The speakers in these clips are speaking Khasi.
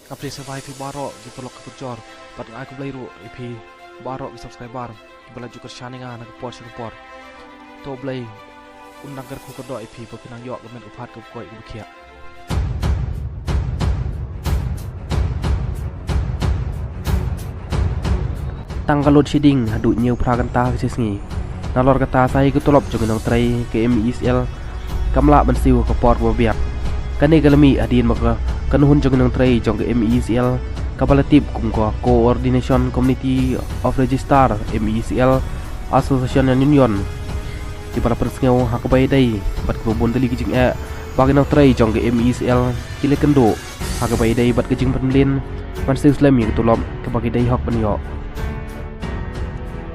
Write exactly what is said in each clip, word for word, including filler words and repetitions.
Nga pdiang sngewbha ïa phi baroh ki paralok ki parajor, bad nga ai khublei ruh ïa phi baroh ki subscriber kiba la ju kyrshan ïa nga na ka por sha ka por. To U Blei un nang kyrkhu kyrdoh ïa phi ba phin nang ïoh ka met ka phad kaba koit kaba khiah. Tang ka lut shading haduh hynñiew phra kynta ka shi sngi. Nalor kata sa ïa ka tulop jong ki nongtrei ka M E E C L kam lah ban siew ha ka por ba biang. Kane ka la mih hadien ba ka kynhun jong ki nongtrei jong ka M E E C L kaba la tip kum ka Coordination Committee of Registrar M E E C L Association and Union, kiba la pynsngew ha kaba ïadei bad kiba bun tylli ki jingeh ba ki nongtrei jong ka M E E C L ki la ïakynduh ha kaba ïadei bad ka jingpynmlien ban siew slem ïa ka tulop kaba ki dei hok ban ïoh.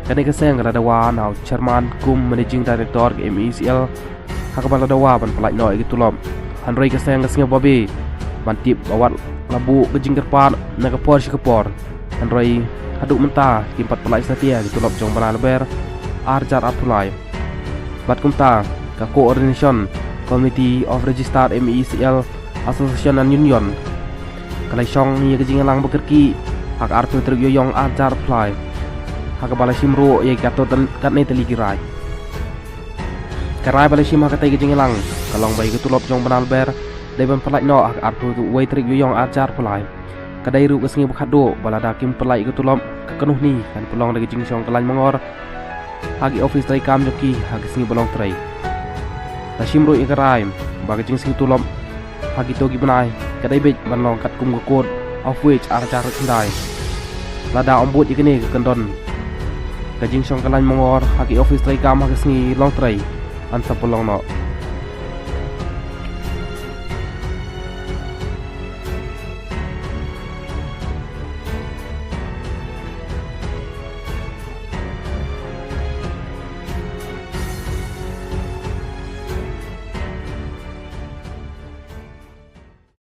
Kane ka seng ka la dawa na u Chairman kum Managing Director ka M E E C L ha kaba la dawa ban pyllait noh ïa ka tulop. Hynrei ka seng ka sngew babe ban tip ba wat la buh ka jingkyrpad na ka por sha ka por, hynrei haduh mynta kim pat pyllait satia ïa ka tulop jong u bnai Lber ar hajar arphew lai. Bad kumta ka Coordination Committee of Registrar M E E C L Association and Union ka la shong ïa ka jingïalang ba kyrkieh ha ka arphew tarik Ïewïong ar hajar arphew lai, ha kaba la shim ruh ïa ki katto katne tylli ki rai. Ka rai ba la shim ha katei ka jingïalang ka long ba ïa ka tulop jong u bnai Lber dei ban pyllait noh ha ka arphew wei tarik Ïewïong ar hajar arphew lai. Ka dei ruh ka sngi ba khatduh ba lada kim pyllait ïa ka tulop, ka kynhun kan pynlong da ka jingshong kyllain mangor ha ki office treikam jong ki ha ka sngi ba long trei. La shim ruh ïa ka rai ba ka jingsiew tulop ha kito ki bnai ka dei beit ban long katkum ka Code of Wage ar hajar khyndai. Lada ym bud ïa kane ka kyndon, ka jingshong kyllain mangor ha ki office treikam ha ka sngi long trei yn sa pynlong noh.